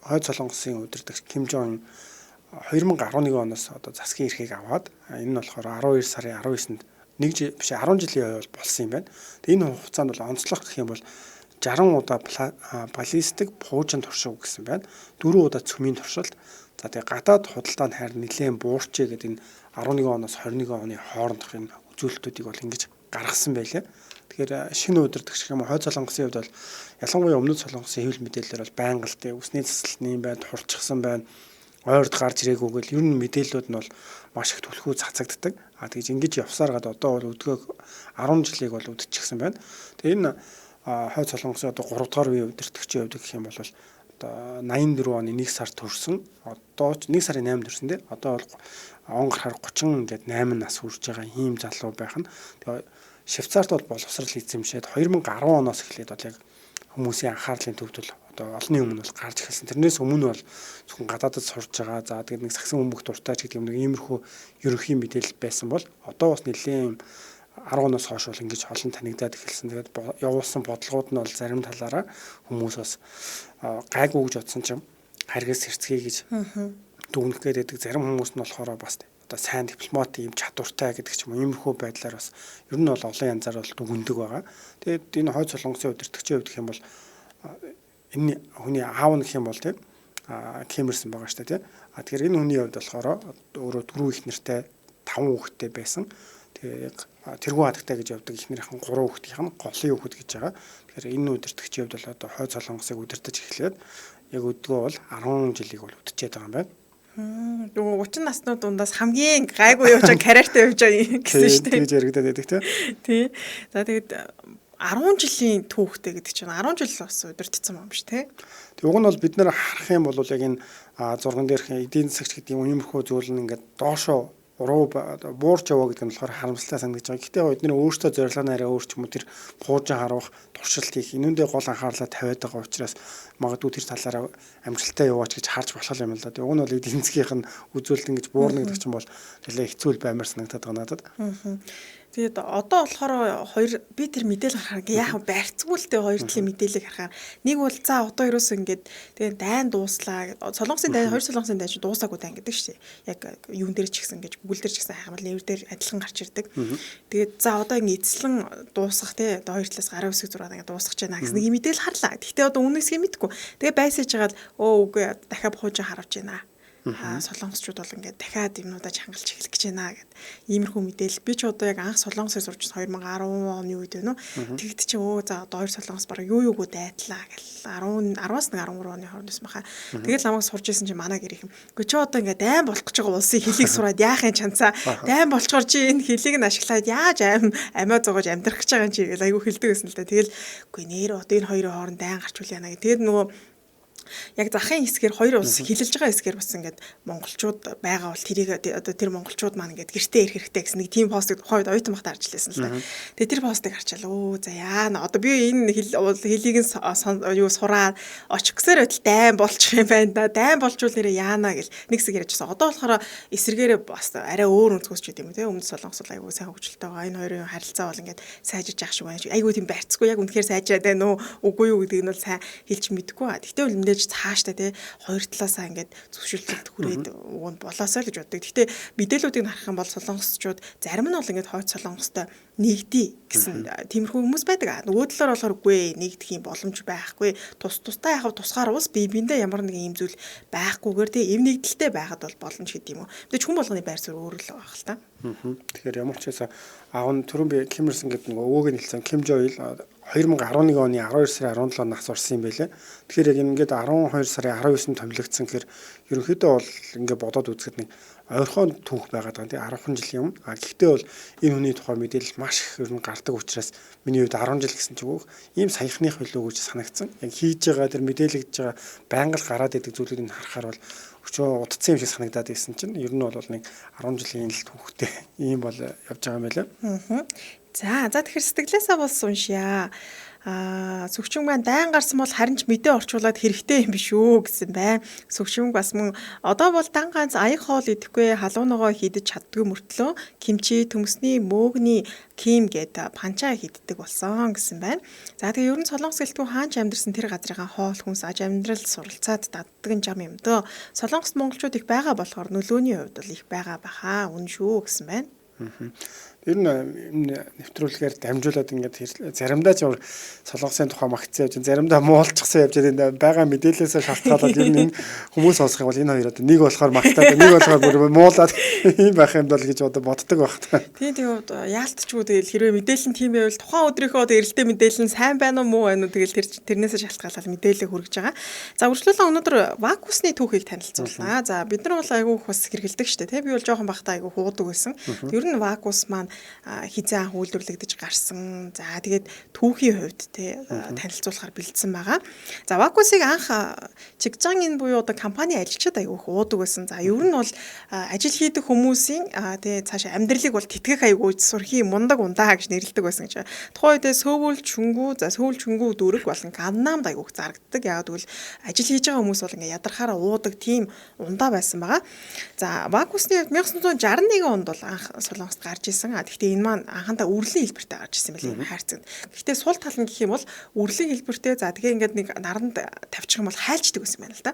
хойд Солонгосын удирдагч Ким Жон 2011 оноос одоо засгийн эрхийг аваад энэ нь болохоор 12 сарын 19-нд нэг жил биш 10 жилийн бол болсон юм байна. Тэгээ энэ хугацаанд бол онцлог гэх юм бол 60 удаа баллистик пуужин туршив гэсэн байна. 4 удаа цөмийн туршилт. За тэгээ гадаад худалдаанд хайр нэлээд буурчээ гэдэг энэ 11 оноос 21 оны хоорондох энэ үзүүлэлтүүдийг бол ингэж гаргасан байлээ. Тэгэхээр шинэ удирдагч гэх юм уу хойд Солонгосын хувьд бол ялангуяа өмнөд Солонгосын хэвлэл мэдээлэлээр бол байнга л тэ үсний засалтны юм байна, хурцчихсан байна, ойрд гарч ирээгүй гэл ер нь мэдээллүүд нь бол маш их түлхүү цацагддаг. А тэгж ингэж явсаар гад одоо бол өдгөө 10 жилийг бол үдчихсэн байна. Тэгээ энэ хойд Солонгосын одоо 3 дугаар үеийн удирдагчийн хувьд гэх юм бол одоо 84 оны 1 сар төрсөн. Одоо ч 1 сарын 8 төрсөн тий. Одоо бол он гарахаар 30 ингээд 8 нас хүрж байгаа ийм залуу байх нь. Тэгээ Швейцарт бол боловсрал эзэмшээд 2010 оноос эхлээд бол яг хүмүүсийн анхаарлын төвд бол одоо олонний өмнө бол гарч эхэлсэн. Тэрнээс өмнө бол зөвхөн гадаадд сурж байгаа. За тэгээд нэг сагсан хүмүүх дуртай ч гэдэг юм нэг иймэрхүү ерөнхий мэдээлэл байсан бол одоо бас нэлээд 10 оноос хойш бол ингэж олон танигдаад эхэлсэн. Тэгээд явуулсан бодлогууд нь бол зарим талаараа хүмүүс бас гайгүй гэж бодсон ч юм харгас сэрцгээе гэж дүгнэх гээд байдаг. Зарим хүмүүс нь болохоор бас одоо сайн дипломат ийм чадвартай гэдэг ч юм уу иймэрхүү байдлаар бас ер нь бол олон янзаар бол дүгнэдэг байгаа. Тэгээд энэ хойд Солонгосын удирдагчийн хувьд гэх юм бол энэ хүний аав нь гэх юм бол тийм Кимэрсэн байгаа шүү дээ тийм. А тэгэхээр энэ хүний хувьд болохоор өөрөө дөрвөн их нэртэй 5 хүүхэдтэй байсан. Тэгээ яг тэргүүн хадагтай гэж явдаг эхнэрийнхэн 3 хүүхдийнх нь голын хүүхэд гэж байгаа. Тэгэхээр энэ удирдагчийн хувьд бол одоо хойд Солонгосыг удирдах эхлээд яг өдгөө бол 10 жилийг бол үдчихэд байгаа юм байна. Нөгөө 30 наснууд дундаас хамгийн гайгүй явж байгаа карьертай явж байгаа гэсэн шүү дээ. Тэгж яригадаад байдаг тий. Тий. За тэгээд 10 жилийн түүхтэй гэдэг чинь 10 жил бас удирдсан юм биш тий. Тэг уг нь бол бид нэр харах юм бол яг энэ зурган дээрх эдийн засагч гэдэг юм иймэрхүү зүйл нь ингээд доошоо уруу буурч яваа гэдэг нь болохоор харамсалтай санагдаж байгаа. Гэхдээ бид нэр өөрсдөө зорилгоо нарай өөр ч юм уу тэр пуужин харуулах туршилт хийх энүүндээ гол анхаарлаа тавиад байгаа учраас магадгүй тэр талаараа амжилттай яваач гэж харж болох юм л да. Уг нь бол эдийн засгийнх нь үзүүлэлт ингэж буурна гэдэг чинь бол нэлээ хэцүү л баймар санагдаад байгаа надад. Тэгээд одоо болохоор хоёр би тэр мэдээлэл харахаар ингээ яах вэ барьцгүй л дээ хоёр талын мэдээллийг харахаар нэг бол за одоо ерөөсөө ингээд тэгээд дайн дууслаа гэд Солонгосын дайн хоёр Солонгосын дайн чи дуусаагүй дайн гэдэг шүү дээ. Яг юун дээр ч гэсэн ингэж Google дээр ч гэсэн хайх юм бол нэр дээр адилхан гарч ирдэг. Тэгээд за одоо ингээ эцэслэн дуусгах те одоо хоёр талаас гарын үсэг зураад ингээ дуусгах гэж байна гэсэн нэг юм мэдээлэл харлаа. Гэхдээ одоо үнэн хэсгийг мэдэхгүй. Тэгээ байсаж хагаад өө үгүй дахиад пуужин харавж байна. Солонгосчууд бол ингээд дахиад юмнуудаа чангалж эхлэх гэж байна гэд иймэрхүү мэдээлэл би ч одоо яг анх Солонгосоор сурч 2010 оны үед байна уу тэгд чи өө за одоо хоёр Солонгос бараг юу юугүй дайтлаа гэл 10 10-аас 13 оны хооронд байсан баха. Тэгэл намайг сурж исэн чи манай гэрийнхэн үгүй чи одоо ингээд дайн болох гэж байгаа улсын хөлийг сураад яах юм чанцаа дайн болчоор чи энэ хөлийг нь ашиглаад яаж амиа зогоож амьдрах гэж байгаа юм чи гэл айгүй хэлдэг байсан л да. Тэгэл үгүй нэр одоо энэ хоёрын хооронд дайн гарч үл яана гэх. Тэгээд нөгөө Яг захын хэсгээр хоёр улс хилэлж байгаа хэсгээр бас ингээд монголчууд байгаа бол тэрийг одоо тэр монголчууд маань ингээд гэртээ ирэх хэрэгтэй гэсэн нэг тийм постыг тухайн үед оюутан байхдаа харж лээсэн л та. Тэгээ тэр постыг харчаал өө за яана одоо би энэ хэлийг нь юу сураад очих гэсээр байтал дайн болчих юм байна да. Дайн болчвол нэрээ яана гэл нэг хэсэг яриадчихсан. Одоо болохоор эсрэгээрээ бас арай өөр өнцгөөс ч гэдэм юм те. Өмнөд Солонгос бол айгүй сайн хөгжилтэй байгаа. Энэ хоёрын харилцаа бол ингээд сайжирч явах шиг байна. Айгүй тийм барьцгүй яг үнэхээр сайжраад байна уу үгүй юу гэдгийг нь бол сайн хэлж мэдэхгүй. Гэхдээ бол мэдээж цаашдаа те хоёр талаасаа ингээд зөвшөөрлөлт хүрээд уг нь болоосоо л гэж боддог. Гэхдээ мэдээллүүдийг харах юм бол солонгосчууд зарим нь бол ингээд хойд солонгостой нэгдий гэсэн тиймэрхүү хүмүүс байдаг. Нөгөө талаар болохоор үгүй нэгдэх юм боломж байхгүй. Тус тусдаа яг тусгаар улс бие биендээ ямар нэгэн юм зүйл байхгүйгээр те эв нэгдэлтэй байхад бол боломж гэдэг юм уу. Мэдээж хүн болгоны байр суурь өөр л байх л та. Тэгэхээр ямар ч байсан аав нь түрүүн би Ким Ир Сен гэдэг нөгөө өвөөг нь хэлсэн Ким Жо Ил 2011 оны 12 сарын 17-нд нас орсон юм байлээ. Тэгэхээр яг ингээд 12 сарын 19-нд томилогдсон гэхээр ерөнхийдөө бол ингээд бодоод үзэхэд нэг ойрхон түүх байгаад байгаа тийм 10 жилийн өмнө. А гэхдээ бол энэ хүний тухай мэдээлэл маш их ер нь гардаг учраас миний хувьд 10 жил гэсэн чинь өөх ийм саяхных билүү гэж санагдсан. Яг хийж байгаа тэр мэдээлэгдэж байгаа байнга л гараад идэг зүйлүүдийг харахаар бол өчөө удцсан юм шиг санагдаад байсан чинь ер нь бол нэг 10 жилийн л түүхтэй ийм бол явж байгаа юм байлаа. За тэгэхээр сэтгэлээсээ болсон уншъя. Сүгчүн маань дайн гарсан бол харин ч мэдээ орчуулад хэрэгтэй юм биш үү гэсэн бай. Сүгчүн бас мөн одоо бол дан ганц аяг хоол идэхгүй халуун ногоо хийдэж чаддгүй мөртлөө кимчи, төмсний, мөөгний ким гээд панчаа хийддэг болсон гэсэн байна. За тэгээ ер нь Солонгос гэлтгүй хаанч амьдарсан тэр газрынхаа хоол хүнс аж амьдрал суралцаад даддаг нь жам юм дөө. Солонгост монголчууд их байгаа болохоор нөлөөний хувьд бол их байгаа баха. Үн шүү гэсэн байна. Ер нь нэвтрүүлгээр дамжуулаад ингээд заримдаа ч Солонгосын тухай магтсан явж, заримдаа муулчихсан явж энэ байгаа мэдээлэлээсээ шалтгаалаад ер нь энэ хүмүүс сонсох юм бол энэ хоёр одоо нэг болохоор магтаад нэг болохоор бүр муулаад ийм байх юм бол гэж одоо боддог байх та. Тийм тийм яалтчгүй тэгэл хэрвээ мэдээлэл нь тийм байвал тухайн өдрийнхөө одоо эрэлтээ мэдээлэл нь сайн байна уу муу байна уу тэгэл тэрнээсээ шалтгаалаад мэдээлэл хүргэж байгаа. За үргэлжлүүлэн өнөөдөр вакуусны түүхийг танилцуулнаа. За бид нар бол айгүй их бас хэрэгэлдэг шүү дээ тий. Би бол жоохон байхдаа айгүй хуудаг байсан. Ер нь вакуус маань хизээ анх үйлдвэрлэгдэж гарсан. За тэгээд түүхийн хувьд тий танилцуулахар бэлдсэн байгаа. За вакуусыг анх Чигжангийн буюу одоо компани ажилчид айгүй их уудаг байсан. За ер нь бол ажил хийдэг хүмүүсийн тий цаашаа амьдралыг бол тэтгэх айгүй сурхи мундаг ундаа гэж нэрлэдэг байсан гэж. Тухайн үедээ Сөүл Чүнгүү, за Сөүл Чүнгүү дүүрэг болон Ганнамд айгүй их зарагддаг. Яг гэвэл ажил хийж байгаа хүмүүс бол ингээ ядархаараа уудаг тийм ундаа байсан байгаа. За вакуусны хувьд 1961 онд бол анх Солонгост гарч исэн. Гэхдээ энэ маань анхандаа үрлийн хэлбэртэй гарч ирсэн байлээ юм хайрцагт. Гэхдээ сул тал нь гэх юм бол үрлийн хэлбэртэй за тэгээ ингээд нэг наранд тавьчих юм бол хайлчдаг байсан байна л да.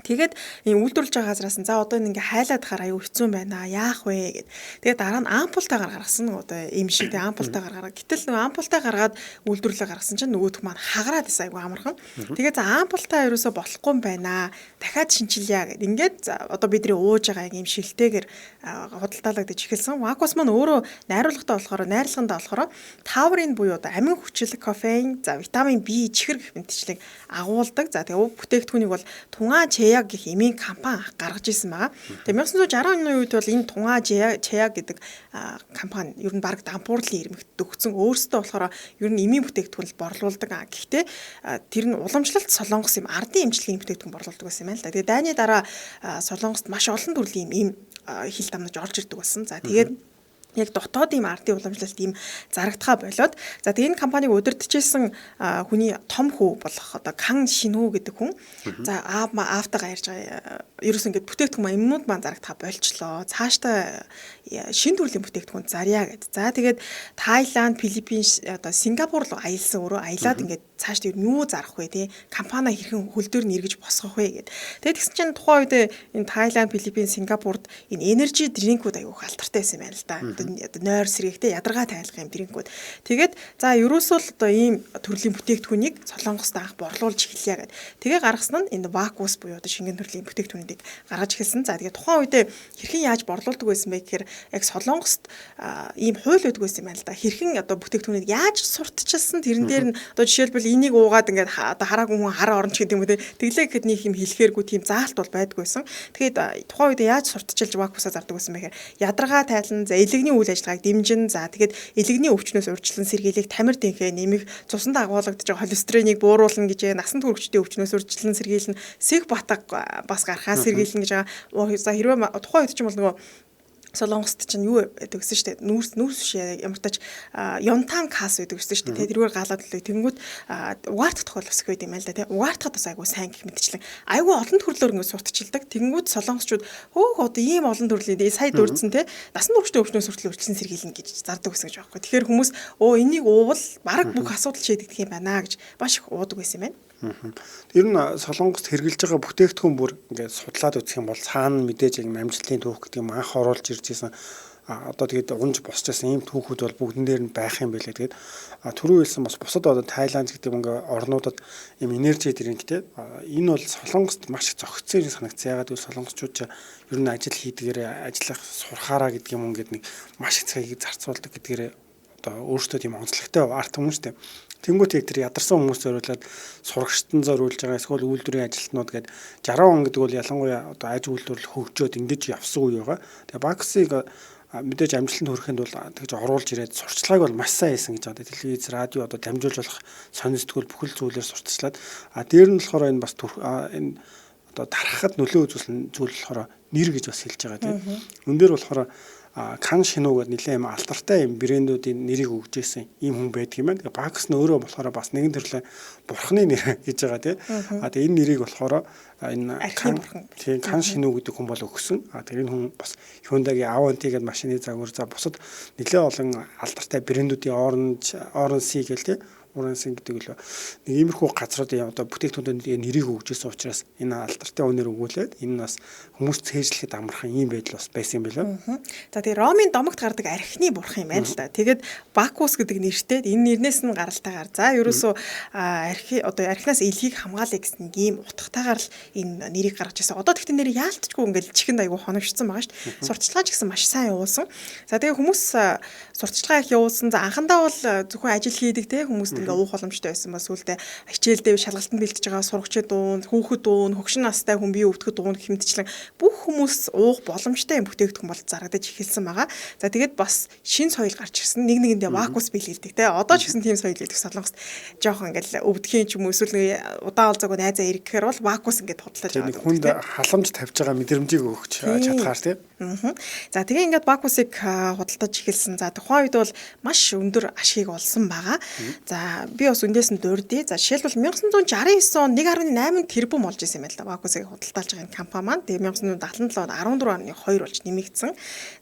Тэгээд энэ үйлдвэрлэж байгаа газраас нь за одоо энэ ингээ хайлаад хаар аюу хэцүү байна яах вэ гэд. Тэгээд дараа нь ампултайгаар гаргасан одоо юм шиг тэг ампултайгаар гаргаад. Гэтэл нөгөө ампултай гаргаад үйлдвэрлэлээ гаргасан чинь нөгөөх маань хагараад байсан аюу амархан. Тэгээд за ампултай ерөөсө болохгүй юм байна. Дахиад шинчилье гэд. Ингээд одоо бидний ууж байгаа юм шилтэйгээр худалдаалагдаж эхэлсэн. Вакус маань өөрөө найруулгатай болохоор найрлагандаа болохоор таурын буюу одоо амин хүчил, кофеин, за витамин B, чихэр гэх мэтчлэг агуулдаг. За тэгээд бүтээгдэхүүнийг бол тунгаа Чея гэх эмийн компани гаргаж ирсэн байгаа. Тэгээ 1960 оны үед бол энэ Тунгаа Чея гэдэг компани ер нь бараг дампуурлын ирмэгт дөгцөн өөрсдөө болохоор ер нь эмийн бүтээгдэхүүн л борлуулдаг. Гэхдээ тэр нь уламжлалт Солонгос юм ардын эмчилгээний бүтээгдэхүүн борлуулдаг байсан юм байна л да. Тэгээ дайны дараа Солонгост маш олон төрлийн эм хил дамнаж орж ирдэг болсон. За тэгээд яг дотоод ийм ардын уламжлалт ийм зарагдхаа болоод за тэгээ энэ компаниг удирдахжсэн хүний том хүү болох одоо Кан Шинүү гэдэг хүн за аавтайгаа ярьж байгаа ерөөс ингээд бүтээгдэхүүн юмнууд маань зарагдхаа болчлоо цаашдаа шин төрлийн бүтээгдэхүүн зарья гэд. За тэгээд Таиланд, Филиппин, одоо Сингапур руу аялсан өөрөө аялаад ингээд цаашдаа юу зарах вэ те компани хэрхэн хөл дээр нь эргэж босгох вэ гэд. Тэгээд тэгсэн чинь тухайн үед энэ Таиланд, Филиппин, Сингапурд энэ энержи дринкүүд аягүй их алдартай байсан юм байна л да. Одоо нойр сэргээгтэй ядаргаа тайлах юм дринкүүд. Тэгээд за ерөөсөө л одоо ийм төрлийн бүтээгдэхүүнийг Солонгост анх борлуулж эхэлье гэд. Тэгээ гаргасан нь энэ вакуус буюу одоо шингэн төрлийн бүтээгдэхүүнүүдийг гаргаж эхэлсэн. За тэгээ тухайн үедээ хэрхэн яаж борлуулдаг байсан бэ гэхээр яг Солонгост ийм хууль байдаг байсан юм байна л да. Хэрхэн одоо бүтээгдэхүүнийг яаж сурталчилсан тэрэн дээр нь одоо жишээлбэл энийг уугаад ингээд одоо хараагүй хүн хараа орно ч гэдэг юм уу те. Тэглээ гэхэд нэг юм хэлэхээргүй тийм заалт бол байдгүй байсан. Тэгээд тухайн үед яаж сурталчилж вакуусаа зардаг байсан бэ гэхээр ядаргаа тайлан, за элэгний элэгний үйл ажиллагааг дэмжин, за тэгээд элэгний өвчнөөс урьдчилан сэргийлэх, тамир тэнхээ нэмэх, цуснд агуулгадж байгаа холестеринийг бууруулна гэж, насанд хүрэгчдийн өвчнөөс урьдчилан сэргийлнэ, сэх батга бас гарахаас сэргийлнэ гэж байгаа. За хэрвээ тухайн үед ч юм бол нөгөө Солонгост чинь юу байдаг гэсэн шүү дээ. Нүүрс биш ямар тач Йонтан кас байдаг гэсэн шүү дээ. Тэрүүгээр галаад лээ. Тэнгүүт угаартах тохиол өсөх байд юм аа л да тий. Угаартахад бас айгүй сайн гэх мэтчлэн. Айгүй олон төрлөөр ингэ сурталчилдаг. Тэнгүүт солонгосчууд хөөх одоо ийм олон төрлийн сая дурдсан тий. Насан туршдын өвчнөөс хүртэл үрчлэн сэргийлнэ гэж зардаг гэсэн гэж байгаа байхгүй. Тэгэхээр хүмүүс энийг уувал бараг бүх асуудал шийдэгдэх юм байна гэж маш их уудаг байсан юм байна. Ер нь Солонгост хэрэглэж байгаа бүтээгдэхүүн бүр ингээд судлаад үзэх юм бол цаана мэдээж юм амжилтын түүх гэдэг юм анх оруулж ирж байсан. Одоо тэгээд унж босч байсан ийм түүхүүд бол бүгдэн дээр нь байх юм байлээ. Тэгээд түрүү хэлсэн бас бусад одоо Тайланд гэдэг юм ингээ орнуудад ийм энержи дринк те энэ бол Солонгост маш их зохицсон юм санагдсан. Ягаад гэвэл солонгосчууд ч ер нь ажил хийдгээрээ ажиллах сурахаараа гэдэг юм ингээд нэг маш их цагийг зарцуулдаг гэдгээрээ одоо өөрсдөө тийм онцлогтой арт хүмүүс шүү дээ. Тэнгүүт яг тэр ядарсан хүмүүс зориулаад сурагчтан зориулж байгаа эсвэл үйлдвэрийн ажилтнууд гээд 60 он гэдэг бол ялангуяа одоо аж үйлдвэрлэл хөгжөөд ингэж явсан үе байгаа. Тэгээ Баксыг мэдээж амжилтанд хүрэхэд бол тэгж оруулж ирээд сурчлагыг бол маш сайн хийсэн гэж байгаа. Телевиз, радио одоо дамжуулж болох сонин сэтгүүл бүхэл зүйлээр сурталчлаад дээр нь болохоор энэ бас энэ одоо тархахад нөлөө үзүүлсэн зүйл болохоор нэр гэж бас хэлж байгаа тийм. Үн дээр болохоор Кан Шинү гэдэг нэлээд юм алдартай юм брэндүүдийн нэрийг өгж исэн ийм хүн байдаг юм байна. Тэгээ Бакс нь өөрөө болохоор бас нэгэн төрлийн бурхны нэр гэж байгаа тий. Тэгээ энэ нэрийг болохоор энэ Кан Шинү гэдэг хүн бол өгсөн. Тэр энэ хүн бас Hyundai-гийн Avanti гэдэг машины загвар за бусад нэлээд олон алдартай брэндүүдийн Orange гэл тий. Урансын гэдэг лөө нэг иймэрхүү газруудын одоо бүтээгдэхүүнүүд нэрийг өгж исэн учраас энэ алдартай үнээр өгүүлээд энэ бас хүмүүс цээжлэхэд амархан ийм байдал бас байсан юм билээ. За тэгээ Ромын домогт гардаг архины бурхан юм байна л да. Тэгээд Бакус гэдэг нэртэй энэ нэрнээс нь гаралтайгаар за ерөөсөө архи одоо архинаас элхийг хамгаалъя гэсэн ийм утгатайгаар л энэ нэрийг гаргаж ирсэн. Одоо тэгтээ нэр яалтчгүй ингээл чихэнд айгу хоногшсон байгаа шүү дээ. Сурталчилгаа ч гэсэн маш сайн явуулсан. За тэгээ хүмүүс сурталчилгаа их явуулсан. За анхандаа бол зөвхөн ажил хийдэг те хүмүүс ингээ уух боломжтой байсан ба сүүлдээ хичээлдээ шалгалтанд бэлтэж байгаа сурагчид уун, хүүхэд уун, хөгшин настай хүн бие өвдөхөд уун гэх мэтчлэн бүх хүмүүс уух боломжтой юм бүтээгдэхүүн бол зарагдаж эхэлсэн байгаа. За тэгээд бас шин соёл гарч ирсэн. Нэг нэгэндээ вакуус бэлгэлдэг те. Одоо ч гэсэн тийм соёл идэх Солонгост жоохон ингээл өвдхийн ч юм уу эсвэл удаан олзоогүй найзаа ирэх гэхээр бол вакуус ингээд худалдаж аваад. Хүнд халамж тавьж байгаа мэдрэмжийг өгч чадхаар те. За тэгээ ингээд вакуусыг худалдаж эхэлсэн. За тухайн үед бол маш өндөр ашгийг олсон байгаа. За би бас үндээс нь дурдъя. За жишээлбэл 1969 онд 1.8 тэрбум болж исэн юм байна л да. Вакуусыг худалдаалж байгаа энэ компани маань. Тэгээ 1977 онд 14.2 болж нэмэгдсэн.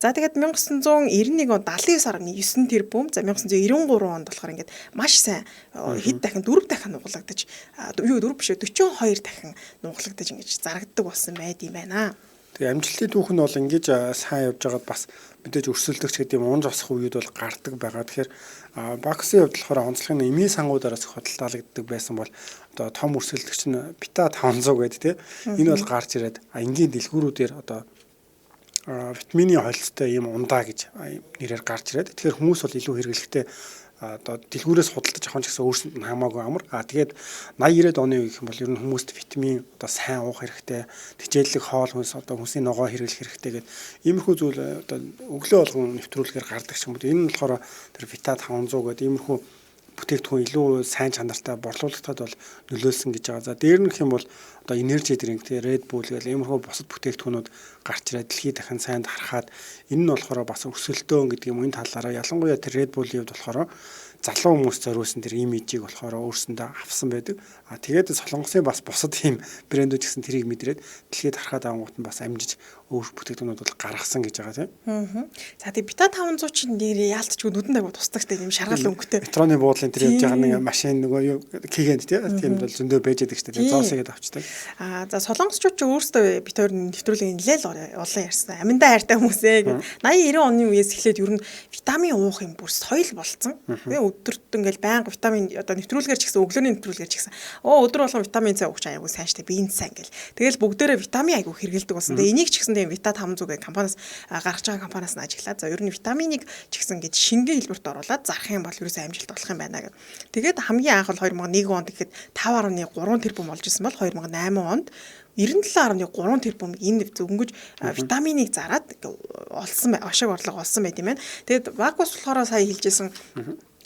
За тэгээд 1991 онд 79.9 тэрбум. За 1993 онд болохоор ингээд маш сайн хэд дахин 4 дахин нугалагдаж юу 4 биш 42 дахин нугалагдаж ингэж зарагддаг болсон байд юм байна. Тэгээ амжилтын түүх нь бол ингэж сайн явж байгаад бас мэдээж өрсөлдөгч гэдэг юм унж босох үед бол гардаг байгаа. Тэгэхээр Баксын хувьд болохоор онцлог нь эмийн сангуудаараас худалдаалагддаг байсан бол одоо том өрсөлдөгч нь Бита 500 гэдэг тийм. Энэ бол гарч ирээд энгийн дэлгүүрүүдээр одоо витамины холилдтой ийм ундаа гэж нэрээр гарч ирээд тэгэхээр хүмүүс бол илүү хэрэглэхтэй одоо дэлгүүрээс худалдаж авах нь ч гэсэн өөрсөнд нь хамаагүй амар. Тэгээд 80 90-ад оны үе гэх юм бол ер нь хүмүүст витамин одоо сайн уух хэрэгтэй, тэжээллэг хоол хүнс одоо хүнсний ногоо хэрэглэх хэрэгтэй гэдэг иймэрхүү зүйл одоо өглөө болгон нэвтрүүлгээр гардаг ч юм уу. Энэ нь болохоор тэр Вита 500 гэдэг иймэрхүү бүтээгдэхүүн илүү сайн чанартай борлуулалтад бол нөлөөлсөн гэж байгаа. За дээр нь гэх юм бол одоо энержи дринк тий Red Bull гэл иймэрхүү бусад бүтээгдэхүүнүүд гарч ирээд дэлхийд дахин сайн тархаад энэ нь болохоор бас өрсөлдөөн гэдэг юм энэ талаараа ялангуяа тэр Red Bull-ийн хувьд болохоор залуу хүмүүс зориулсан тэр имижийг болохоор өөрсөндөө авсан байдаг. Тэгээд Солонгосын бас бусад ийм брэндүүд гэсэн тэрийг мэдрээд дэлхийд тархаад авангууд нь бас амжиж өөр бүтээгдэхүүнүүд бол гаргасан гэж байгаа тийм. За тэгээ Бита 500 чинь нэрээ яалтчгүй нүдэн дагуу тусдагтай юм шаргал өнгөтэй. Метроны буудлын тэр явж байгаа нэг машин нөгөө юу кигэнд тийм бол зөндөө байж байдаг шүү дээ. Зоосыгээд авчдаг. За солонгосчууд ч өөрсдөө бит хоёр нэвтрүүлгийг нэлээл олон ярьсан. Аминдаа хайртай хүмүүсээ гэд 80 90 оны үеэс эхлээд ер нь витамин уух юм бүр соёл болцсон. Тэгээ өдөрт ингээл байнга витамин одоо нэвтрүүлгээр ч гэсэн өглөөний нэвтрүүлгээр ч гэсэн өдөр болгон витамин С уух айгуу сайн штэ биеинд сайн гэл. Тэгэл бүгдээрээ витамин айгуу хэрэгэлдэг болсон. Тэгээ энийг ч гэсэн компани Vita 500 гэх компаниас гаргаж байгаа компаниас нь ажиглаад за ер нь витаминыг ч гэсэн ингэж шингэн хэлбэрт оруулаад зарах юм бол ерөөсөө амжилт болох юм байна гэх. Тэгээд хамгийн анх бол 2001 онд гэхэд 5.3 тэрбум болж исэн бол 2008 онд 97.3 тэрбум энэ зөнгөж витаминыг зараад олсон ашиг орлого олсон байт юм байна. Тэгээд Вакус болохоор сая хэлжсэн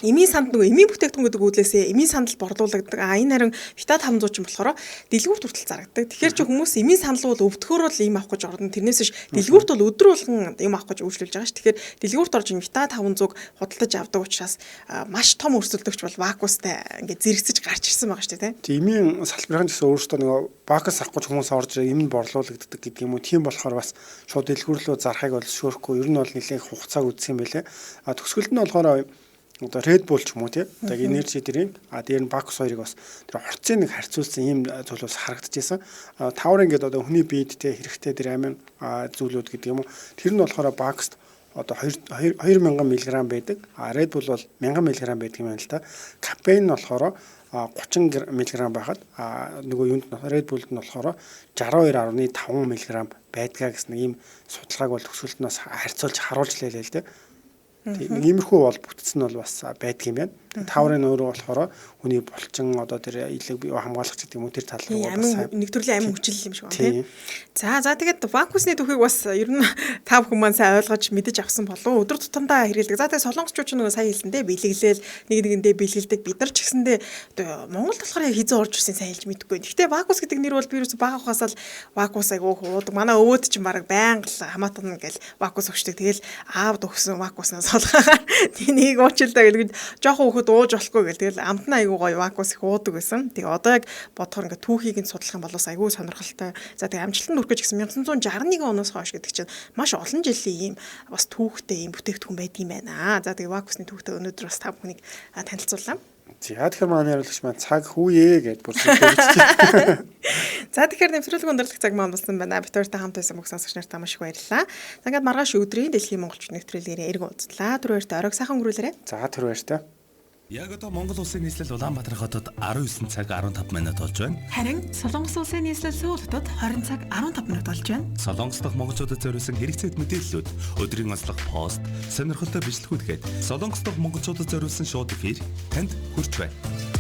эмийн санд нөгөө эмийн бүтээгдэхүүн гэдэг үүднээсээ эмийн сандал борлуулагддаг. А энэ харин Vita 500 ч юм болохоор дэлгүүрт хүртэл зарагддаг. Тэгэхээр чи хүмүүс эмийн сандал бол өвдөхөөр бол ийм авах гэж орно. Тэрнээс биш дэлгүүрт бол өдөр болгон юм авах гэж үйлчлүүлж байгаа ш. Тэгэхээр дэлгүүрт орж энэ Vita 500-г худалдаж авдаг учраас маш том өрсөлдөгч бол Вакустай ингээд зэрэгцэж гарч ирсэн байгаа шүү дээ, тийм. Эмийн салбарын гэсэн өөрөөсөө нөгөө Вакус авах гэж хүмүүс орж ирээ эм нь борлуулагддаг гэдэг юм уу. Тийм болохоор бас шууд дэлгүүр рүү зарахыг бол шөөрөхгүй. Ер нь бол нэлээх хугацааг үзсэн юм байлээ. А төгсгөлд нь болохоор одоо Red Bull ч юм уу тий. Одоо energy drink а дээр нь Bacchus хоёрыг бас тэр орцын нэг харьцуулсан ийм зүйл бас харагдчихсан. Тавар ингээд одоо хүний биед тий хэрэгтэй тэр амин зүйлүүд гэдэг юм уу. Тэр нь болохоор Bacchus одоо 2000 мг байдаг. А Red Bull бол 1000 мг байдаг юм байна л да. Кофеин нь болохоор 30 мг байхад нөгөө юунд нь Red Bull-д нь болохоор 62.5 мг байдгаа гэсэн нэг ийм судалгааг бол төгсгөлд нь бас харьцуулж харуулж лээ л дээ. Тийм нэг иймэрхүү бол бүтц нь бол бас байдаг юм байна. Таврын өөрөө болохоор хүний булчин одоо тэр илэг хамгаалах гэдэг юм уу тэр тал руу бас нэг төрлийн амин хүчил юм шиг байна тийм. За тэгээд вакусны түүхийг бас ер нь та бүхэн маань сайн ойлгож мэдэж авсан болов. Өдөр тутамдаа хэрэглэдэг. За тэгээд солонгосчууд ч нөгөө сая хэлсэндээ бэлэглээл нэг нэгэндээ бэлгэлдэг. Бид нар ч гэсэндээ Монголд болохоор яг хизээ орж ирсэн сайн хэлж мэдэхгүй. Гэхдээ вакус гэдэг нэр бол би ерөөсө бага ухаасаа л вакус айгуу хуудаг. Манай өвөөд чинь бараг байнга л хамаатан ингээл вакус өгчдөг. Тэгэл аавд өгсөн вакуснаас сулгаагаар тэнийг уучлаа гэдэг жоохон хүүхэд ууж болохгүй гэл тэгэл амт нь айгуу гоё вакус их уудаг байсан. Тэгээ одоо яг бодохоор ингээ түүхийг нь судлах юм бол бас айгуу сонирхолтой. За тэгээ амжилтанд хүрэх гэж гэсэн 1961 оноос хойш гэдэг чинь маш олон жилийн ийм бас түүхтэй ийм бүтээгдэхүүн байдаг юм байна. За тэгээ вакусны түүхтэй өнөөдөр бас та бүхнийг танилцууллаа. За тэгэхээр манай хариулагч маань цаг хүүе гэдээ бүр зөвлөж. За тэгэхээр нэвтрүүлэг өндөрлөх цаг маань болсон байна. Бид хоёртой хамт байсан бүх сонсогч нартай маш их баярлалаа. За ингээд маргааш өдрийн дэлхийн монголчууд нэвтрүүлгээрээ эргэн уулзлаа. Түр баяртай оройг сайхан өнгөрүүлээрэй. За түр баяртай. Яг одоо Монгол Улсын нийслэл Улаанбаатар хотод 19 цаг 15 минут болж байна. Харин Солонгос Улсын нийслэл Сөүл хотод 20 цаг 15 минут болж байна. Солонгос дахь монголчуудад зориулсан хэрэгцээт мэдээллүүд, өдрийн онцлог пост, сонирхолтой бичлэгүүд гээд Солонгос дахь монголчуудад зориулсан шууд эфир танд хүрч байна.